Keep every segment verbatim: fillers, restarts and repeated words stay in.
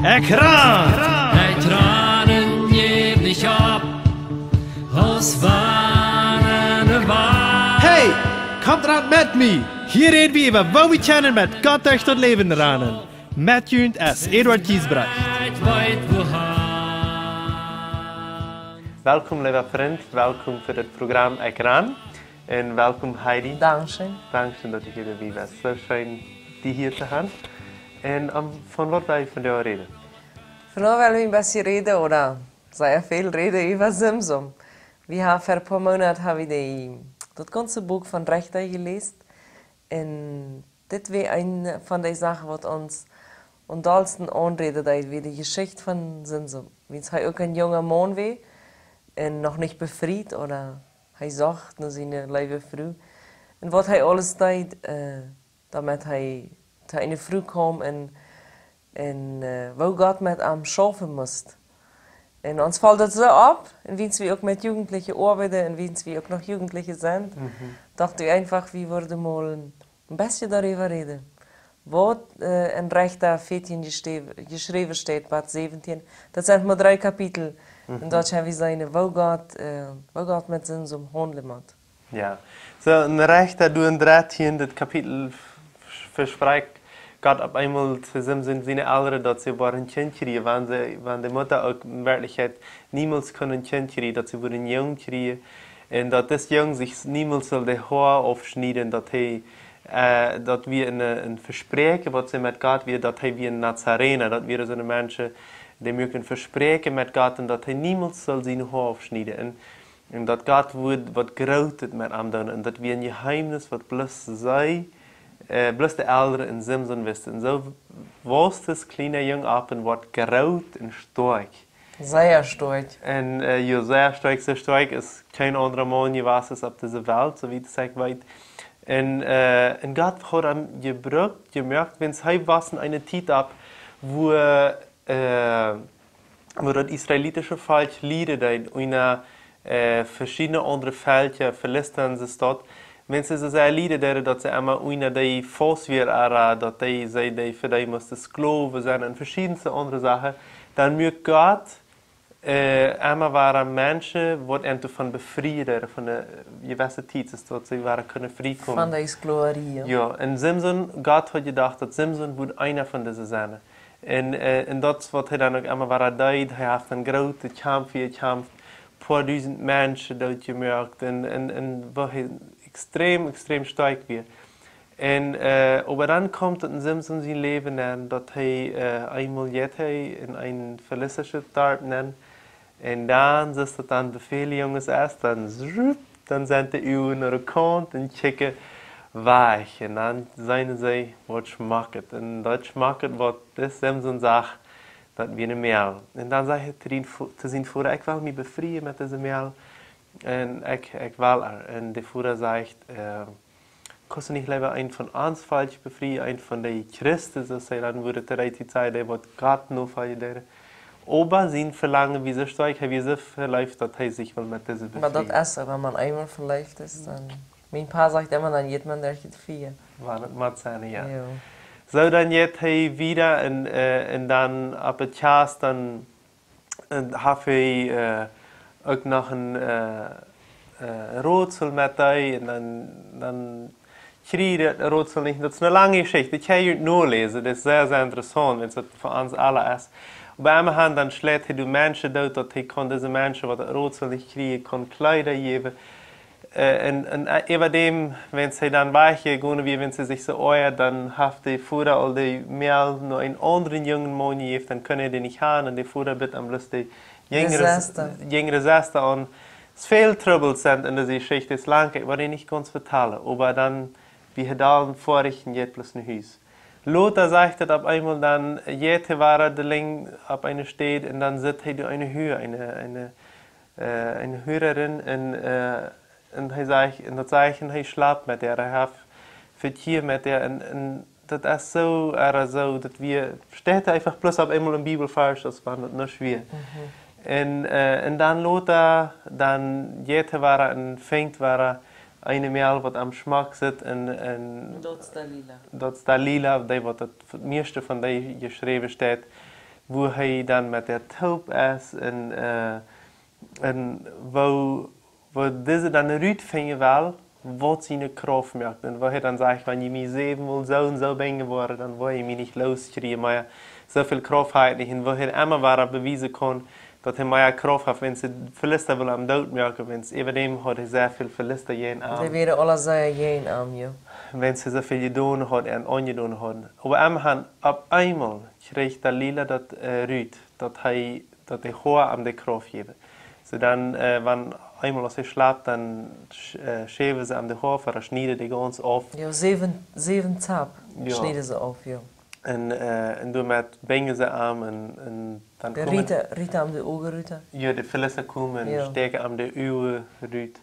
Ekj ran! Ekj ran un jäw nich opp, aus wann ne Wal. Hey, komt ran met mie! Hia räd wie äwa, woo wie kjennen met Gott derch daut Läwen ranen. Met junt es Eduard Giesbrecht. Ekj weet wohan. Welkom, leewa Frint, welkom fa dit Program Ekj ran. Un welkom, Heidi. Dankscheen. Dankscheen, daut du hia best. Soo scheen, die hia to haben. Un, ähm, von waut well wie vondoag räden? Vondoag well wie een bät räden, ooda sea väl räden, äwa Simson. Wie haben ver een poa Moonat haben wie de, daut gaunze Buak von Rechta jeläst. Un dit wia eene von de Sachen, waut ons aum dollsten aunräden deed, wia de Jeschicht von Simson. Wiels hee uk een junga Maun wia un noch nich befriet, ooda hee socht no siene leewe Fru. Un waut hee aules deed, äh, doamet hee to eene Fru kjeem un, un, äh, woo Gott met am schaufen musst. Un ons foll daut soo opp, un wiels wie uk met Jugendliche oabeiden, un wiels wie uk noch Jugendliche sent, Mhm. docht wie eefach, wie wudden mol een, een bät doaräwa räden. Waut, äh, en Rechta veatieen jeschräw-, jeschräwen steit, bat säwentieen. Daut sent mau dree Kapitel. Mhm. Un doa kjenn wie seenen, woo Gott, äh, woo Gott met Simson haundlen mott. Jo. Soo, en Rechta, doa en dartieendet Kapitel v-, vesprakjt Gott opp eemol to Simson siene Elren, daut see woaren een Kjint kjrieen, wan see, wan de Mutta uk en Werkjlichkjeit niemols kunn een Kjint kjrieen, daut see wudden een Jung kjrieen. Un daut dis Jung sikj niemols sull de Hoa aufschnieden, daut hee, äh, daut wia een, een Vespräakjen, waut see met Gott wia, daut hee wia een Nazarener, daut wieren soone Menschen, dee muaken een Vespräakjen met Gott un daut hee niemols sull siene Hoa aufschnieden. Un, un daut Gott wudd waut Grootet met am doonen. Un daut wia een Jeheemnis, waut bloos see, äh, bloos de Elren un Simson wisten. Un soo wauss dis kjliena Jung opp un wort groot un stoakj. Sea stoakj. Un, äh, jo, sea stoakj, soo stoakj aus kjeen aundra Maun jewast es opp dise Welt, soo wiet ekj weet. Un, äh, un Gott haud am jebrukt, jemoakt, wiels hee wia en eene Tiet opp, wua, äh, wua daut israelitische Volkj lieden deed, unja, äh, veschiedne aundre Velkja, Filista un soo waut. Wiels see soo sea lieden deeden, daut see emma unja dee faust wieren, ooda daut dee, see, dee, fa dee musten Sklowen sennen un veschiedne aundre Sachen, dan muak Gott, äh, emma wada Menschen, waut an doavon befrieen, von de, äh, jewesse Tiet, es daut see wada kunnen frie komen. Von de Sklaverei. Jo, un Simson, Gott haud jedocht, daut Simson wudd eena von dise sennen. Un, äh, un daut es waut hee dan uk emma wada deed. Hee haft een grooten Kaumf jekjamft, poa dusent Menschen doot jemoakt un, un, un woo hee extrem, extrem stoakj wia. Un, äh, oba dan kjemt daut en Simson sien Läwen aun, daut hee, äh, eemol jeit hee en een filistischen Darp nenn. Un dan, soo aus daut dan bie väle Junges es, dan zrup, dan sent de Uagen no de Kaunt un kjikjen wajch. Un dan seenen see, waut schmakjt. Un daut schmakjt, waut dis Simson sach, daut wia een Mäl. Un dan sajcht hee to dän Vo-, to sienen Voda: "Ekj well mie befrieen met dise Mäl. Un ekj, ekj well äa." Un de Voda sajcht, äh, "Kaust du nich leewa een von ons Volkj befrieen, een von de Christen, soo aus see dan wudden to dee Tiet sajen, dee waut Gott nofoljen deeden?" Oba sien Velangen wia soo stoakj, hee wia soo veleeft, daut hee sikj well met dise befrieen. Oba daut es, wan eena eemol veleeft es, dan, mien Pa sajcht emma, dan jeit eena derch daut Fia. Wan et mott sennen, jo. Jo. Soo, dan jeit hee wieda un, äh, un dan opp daut Kjast, dan un haft hee, äh, uk noch een, äh, äh, Rätsel met dee, un dan, dan kjrieech hee daut Rätsel nich. Daut es eene lange Jeschicht. Ekj kaun junt noläsen. Daut es sea, sea interessaunt, wiels daut fa ons aule es. Oba emmahan, dan schleit hee de Menschen doot, daut hee kunn dise Menschen, waut daut Rätsel nich kjrieejen, kunn Kjleeda jäwen. Äh, un, un, äh, äwa däm, wan hee dan wajchjegonen wia, wan hee sikj soo oajad, dan haft de Voda aul de Mäl no eenen aundren jungen Maun jejäft, dan kunn hee dee nich haben, un de Voda bieet am bloos de jinjre, de Sesta. Jinjre Sesta aun. Es väl Trubbels sent en dise Jeschicht, es lang, ekj well dee nich gaunz vetalen, oba dan, wie hee dan foadich un jeit bloos no Hus. Lota sajcht daut opp eemol, dan jeit hee wada de Lenj opp eene Städ un dan sitt hee doa eene Hua, eene, eene, äh, eene Huarin un, äh, un hee sajcht, un daut sajcht, un hee schlapt met äa, hee haft Vekjia met äa, un, un daut es soo, ooda soo, daut wia, steit eefach bloos opp eemol een Bibelvarsch, aus wan daut nuscht wia. Mhm. Un, äh, un dan lota, dan jeit hee wada un finjt wada eene Mäl, waut am schmock sitt, un, un daut es Dalila. Daut es Dalila, dee waut daut mieeschte von dee jeschräwen steit. woo hee dan met dee toop es un, äh, un woo, woo dise dan rutfinjen well, waut siene Krauft moakt. Un woo hee dan sajcht, wan jie mie säwen mol soo un soo binjen woaren, dan woa jie mie nich loskjrieen, mau soo väl Krauft hab ekj nich. Un woo hee emma wada bewiesen kaun, daut hee mea Krauft haft, wan see Filista wullen am doot moaken, wan äwa däm haud hee sea väl Filista jäajen am. Dee wieren aule sea jäajen am, jo. Wan see soo väl jedonen haud un aunjedonen haud. Oba emma han, opp eemol kjrieech Dalila daut, äh, rut, daut hee, daut de Hoa am de Krauft jäwen. Soo dan, äh, wan eemol aus hee schlapt, dan sch-, äh, schäwen see am de Hoa, ooda schnieden dee gaunz auf. Jo, säwen, säwen Zap Jo. schnieden see auf, jo. Un, äh, un doamet binjen see am un, un dan De komen Rieta, Rieta am de Uagen rut. Jo, de Filista komen un Jo. stäakjen am de Uagen rut.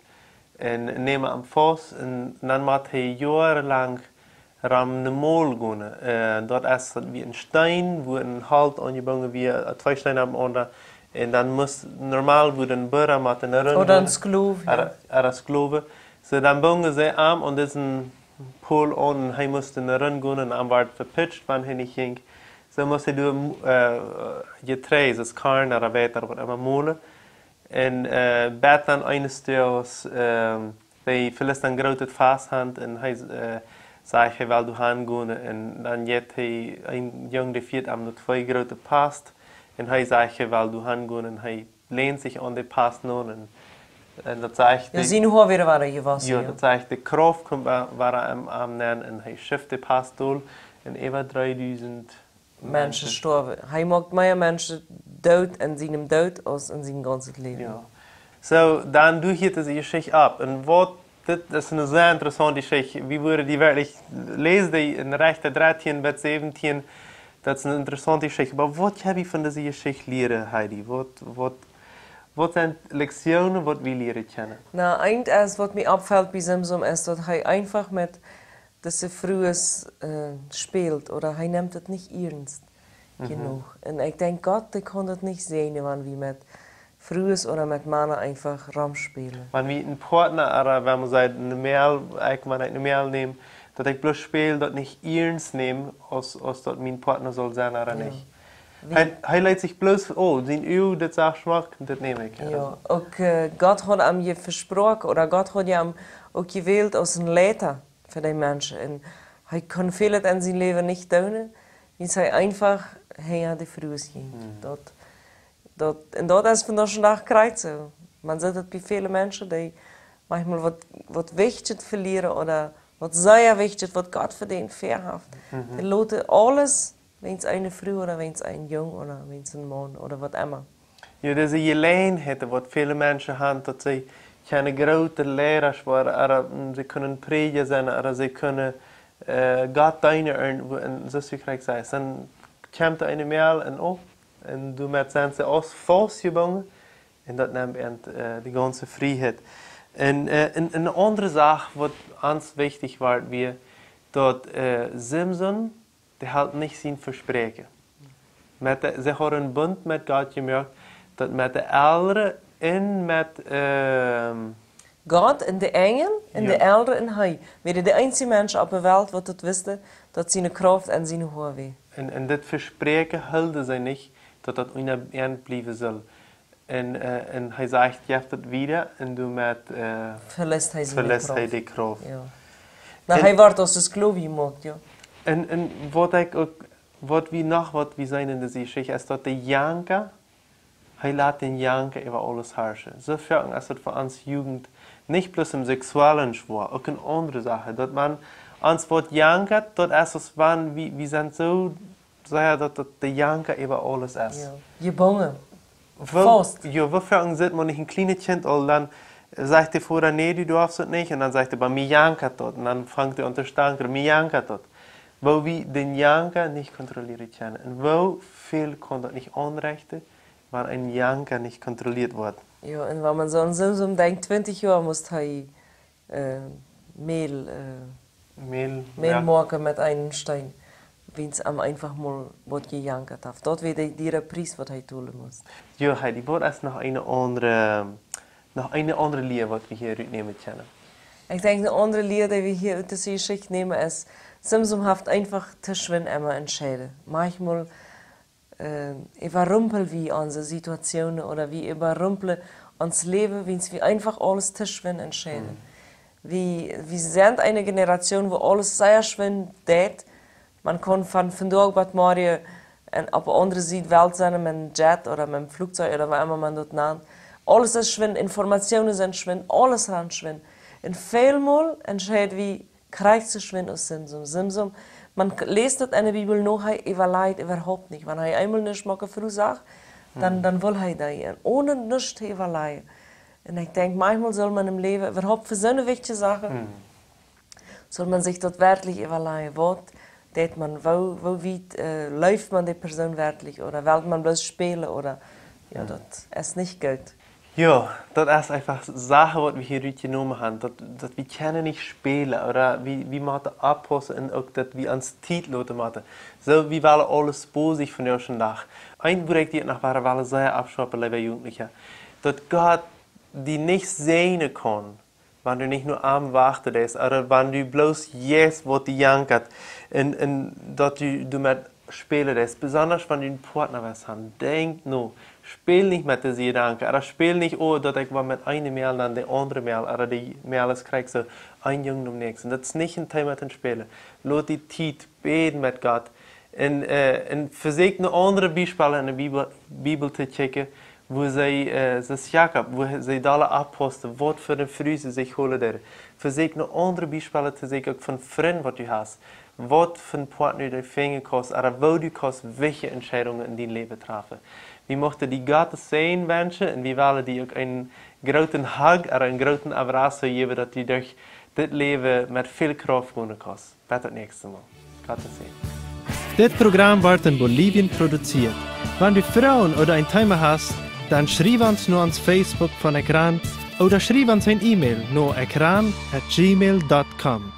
Un nämen am faust un dan mott hee joarenlang rom ne Mol gonen. Äh, daut es daut wia een Steen, wua een Holt aunjebungen wia, äh, twee Steena aum aundren. Un dan must, normal wia een Burra met een Rund Ooda een gonen. Skloow, jo. Ooda, ooda Skloow. Soo, dan bungen see am aun disen Pol aun un hee must ne Rund gonen un am wort vepitscht, wan hee nich jinkj. Soo must hee doa, äh, Jetreid, daut Korn, ooda Weit, ooda waut emma, molen. Un, äh, bat dan eenes Doages, ähm, de Filista een grootet Fast han un hee, äh, sajcht, hee well doa han gonen. Un dan jeit hee, een Jung, dee fieet am no twee groote Past. Un hee sajcht, hee well doa han gonen. Un hee länt sikj aun de Past aun. Un, un daut sajcht Jo, de, siene Hoa wieren wada jewossen, jo, jo. daut sajcht, de Krauft kjemt wa-, wada aun am nenn un hee schuft de Past dol. Un äwa dreedusent Menschen Menschen. storwen. Hee moakt mea Menschen doot en sienem Doot aus en sien gaunzet Läwen. Jo. Soo, dan doa hieet dise Jeschicht opp. Un waut, dit es eene sea interessaunte Jeschicht. Wie wudden dee werkjlich läsen, dee en Rechta dartieen bat säwentieen. Daut es eene interessaunte Jeschicht. Oba waut kjenn wie von dise Jeschicht lieren, Heidi? Waut, waut, waut sent Lektionen, waut wie lieren kjennen? Na, eent es, waut mie oppfelt bie Simson, es, daut hee eefach met dise Frues, äh, spält, ooda hee nemt et nich iernst Mhm. jenuach. Un ekj denkj, Gott, dee kaun daut nich seenen, wan wie met Frues ooda met Mana eefach romspälen. Wan wie een Partner, ooda wan wie sajen, een Mäakje, ekj, wan ekj een Mäakje näm, daut ekj bloos späl, daut nich iernst näm, aus, aus daut mien Partner saul sennen ooda Jo. nich. Wie Hee, hee leet sikj bloos, oh, sien Uag, dit sach schmock, dit näm ekj. Jo, uk, äh, Gott haud am je vesproaken, ooda Gott haud je am uk jewält aus een Leida fa dee Menschen. Un hee kunn väl en sien Läwen nich doonen, wiels hee eefach hinja de Frues jinkj. Mhm. Daut, daut, un daut es vondoag dän Dach krakjt soo. Maun sitt et bie väle Menschen, dee mauncheemol waut, waut Wichtjet velieren ooda waut sea wichtjet, waut Gott fa dee väahaft. Mhm. Dee loten aules, wäajen eene Fru ooda wäajen een Jung ooda wäajen een Maun ooda waut emma. Jo, dise Jeläajenheit, waut väle Menschen han, daut see kjennen groote Liera woaren, ooda, mm, see kjennen Prädja sennen, ooda see kjennen, äh, Gott deenen, un, un soo aus du krakjt sajchst, dan kjemt een Mäakje un, oh, un doamet sent see aus faustjebungen, un daut nemt an, äh, de gaunze Frieheit. Un, äh, un, un eene aundre Sach, waut ons wichtich wort, wia, daut, äh, Simson, dee helt nich sien Vespräakjen. Met de, see hauden een Bunt met Gott jemoakt, daut met de Elren un met, ähm, Gott un de Enjel un Jo. de Elren un hee wieren de eensje Menschen opp de Welt, waut daut wisten, daut siene Krauft en siene Hoa wia. Un, un dit Vespräakjen hilden see nich, daut daut unja an bliewen sull. Un, äh, un hee sajcht, jeft et wieda un doamet, äh, Veliest hee siene veliest hee Krauft. de Krauft. Jo. Na, Un hee wort aus een Skloow jemoakt, jo. Un, un waut ekj uk, waut wie noch, waut wie seenen en dise Jeschicht, es daut de Janka, hee lat dän Janka äwa aules harschen. Soo foaken es daut fa ons Jugend, nich bloos em Seksuellen schwoa, uk en aundre Sachen. Daut maun ons waut jankat, daut es aus wan wie, wie sent soo sea daut, daut de Janka äwa aules es. Jo. Jebungen. Woo, Faust. jo, woo foaken sitt maun nich een kjlienet Kjint aul, dan sajcht de Voda, nä, du doafst daut nich, un dan sajcht hee, bie mie jankat daut, un dan fangt hee aun to stankren, mie jankat daut. Woo wie dän Janka nich kontrollieren kjennen, un woo väl kaun daut nich aunrechten, wan een Janka nich kontrolliert woat. Jo, un wan maun soo aun Simson denkjt, twintich Joa must hee äh, Mäl, äh, Mäl, Mäl jo. moaken met eenen Steen, wiels am eefach mol waut jejankat haft. Daut wia de, de Pries, waut hee tolen must. Jo, Heidi, waut es noch eene aundre, noch eene aundre Lia, waut wie hia rutnämen kjennen? Ekj denkj, eene aundre Lia, dee wie hia ut dise Jeschicht nämen, es, Simson haft eefach to schwind emma entscheiden. Mauncheemol äh, äwarumpel wie onse Situationen ooda wie äwarumpel ons Läwen, wiels wie eefach aules too schwind entscheiden. Wie, wie sent eene Generation, wua aules sea schwind jeit. Maun kaun von vondoag bat morjen opp de aundre Sied Welt sennen met een Jet ooda met een Fluchzeug ooda woo emma maun daut nant. Aules es schwind, Informationen sent schwind, aules rant schwind. Un välmol entscheid wie krakjt soo schwind aus Simson. Simson, maun läst daut enne Bibel no, hee äwalajcht äwahaupt nich. Wan hee eemol ne schmocke Fru sach, dan, dan wull hee dee. Un one nuscht to äwalajen. Un ekj denkj, maunchmol sull maun em Läwen äwahaupt fa soone wichtje Sachen, sull maun sikj daut werkjlich äwalajen, waut deit maun, woo, woo wiet, äh, leeft maun de Persoon werkjlich, ooda well maun bloos spälen, ooda, jo, daut es nich goot. Jo, daut es eefach Sachen, waut wie hia rutjenomen haben, daut, daut wie kjennen nich spälen, ooda wie, wie motten oppaussen un uk daut wie ons Tiet loten motten. Soo, wie wellen aules bosich vondoag dän Dach. Een Wuat, waut ekj noch wada well sea aufschaupen, leewe Jugendliche. Daut Gott die nich säajnen kaun, wan du nich no am wachten deist, ooda wan du bloos jeist, waut die jankat, un, un daut du, du met spälen deist, besonda wan du een Partner woascht haben. Denkj no, späl nich met dise Jedanken, ooda späl nich, oh, daut ekj woa met eene Mejal, dan de aundre Mejal, ooda de Mejal es krakjt soo, een Jung nom näakjsten. Daut es nich een Thema toom spälen. Lot die Tiet bäden met Gott. Un, äh, un vesäkj no aundre Biespellen enne Bibel, Bibel to kjikjen, wua see, äh, soo aus Jakob, wua see dolla oppausten, waut fa eene Fru see sikj holen deeden. Vesäkj no aundre Biespellen to seenen, uk von Frind, waut du hast, waut fa een Partner du finjen kaust, ooda woo du kaust wichtje Entscheidungen en dien Läwen träffen. Wie muchten die Gott säajnen wenschen un wie wellen die uk een grooten Hug ooda een grooten Abrazo jäwen, daut du derch dit Läwen met väl Krauft gonen kaust. Bat daut näakjste Mol. Gott säajen. Dit Program woat en Bolivien produzieet. Wan du Froagen ooda een Thema hast, dan schriew ons no ons Facebook von Ekran ooda schriew ons een E-Mail no ekran at gmail dot com.